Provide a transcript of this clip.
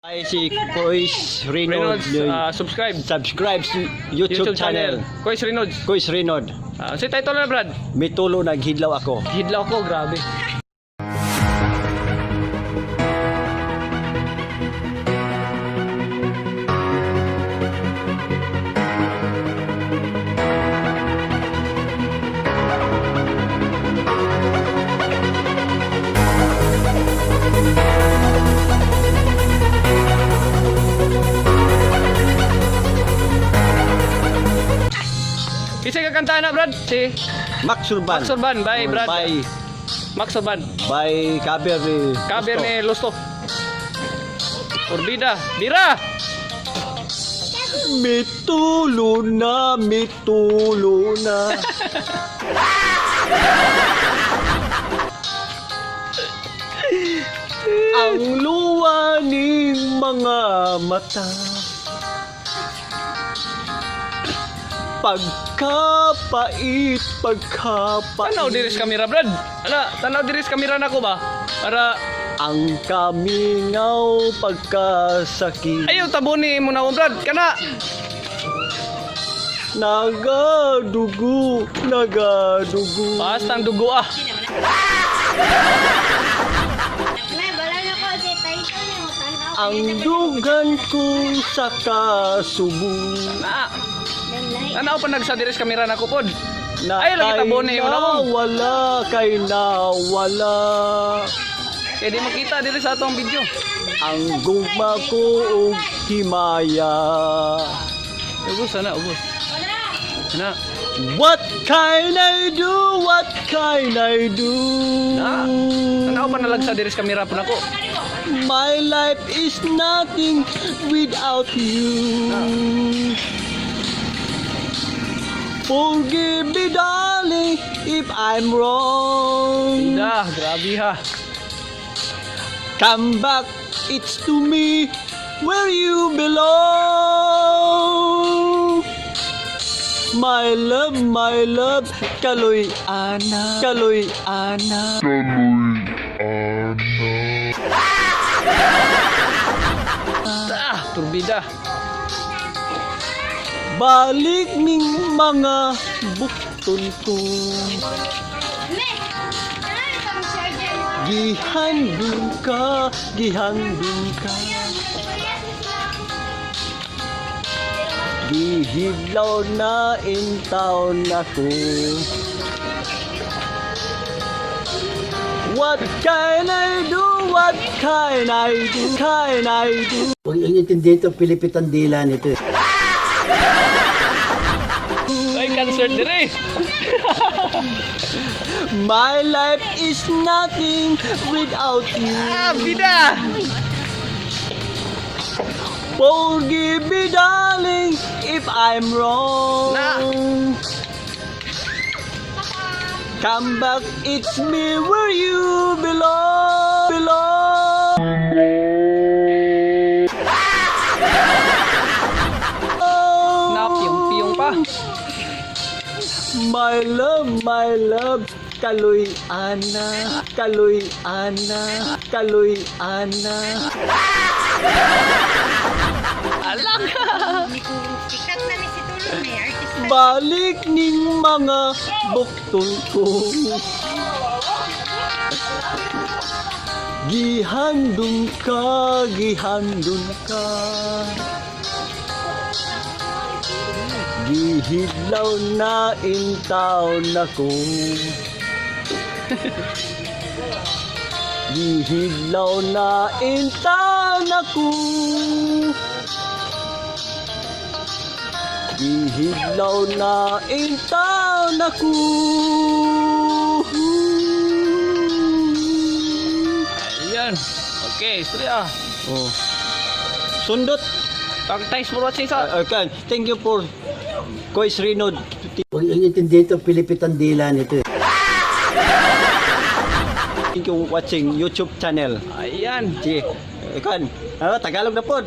Ay si Kois Reynolds, Reynolds, subscribe. Subscribe sa YouTube channel. Kois Reynolds. Kois Reynolds. Si title na, Brad. Mitulo naghidlaw ako. Hidlaw ko, grabe. Isa ka kanta na, Brad. Si Max Urban. Max Urban, bye, Brad. Bye. Max Urban. Bye cover ni Cover Gusto. ni Lusto. Urbida. Bira! Mitulo na, mitulo na. Ang luwa ning mga mata. Pagkapait, pagkapait. Tanaw diris kamera, Brad. Ala, tanaw diris kamera nako ba? Para Ang kamingaw pagkasakit. Ayaw tabuni mo na mo, Brad. Kana. Nagadugo, nagadugo. Basta ang dugo ah. May bala na ko si title ni mo tanaw. Ang dugan ko sa kasubo. Na. Lahi. Tanaw pa nagsa diris kamera nako pod. Na Ayaw lagi kay tabuni mo na mo. Nawala, kay nawala. Kaya di makita diri sa atong video. Ang gugma ko og himaya. Ubus ana, ubus. Na. What can I do? What can I do? Na. Tanaw pa nalagsa diris kamera po nako. My life is nothing without you. Forgive me, darling, if I'm wrong. Da, grabe ha. Come back, it's to me where you belong. My love, kaloy ana, kaloy ana. Ah, turbida. Balik ning mga bukton ko. Me. Tanaw itong charger mo. Gihandong ka, gihandong ka. Gihidlaw na in town ako. What can I do? What can I do? Can I do? Huwag inintindi ito, Pilipit ang dila nito eh. Ay, concert diri. My life is nothing without you. Ah, bida. Forgive me, darling, if I'm wrong. Na. Come back, it's me where you belong. Belong. Na, piyong-piyong pa. My love, kaloy ana, kaloy ana, kaloy ana. Alak. Sikat na ni si Tulong may artista. Balik ning mga buktol ko. Gihandong ka, gihandong ka. Gihidlaw na in town ako. Gihidlaw na in town ako. Gihidlaw na in town ako. Ayan. Okay, istorya. Oh. Sundot. Thanks for watching sa Okay. Thank you for Kois Reynod. Huwag inintindi ito, Pilipit ang dila nito eh. Thank you watching YouTube channel. Ayan. Sige. Kan. Ah, Tagalog na pod.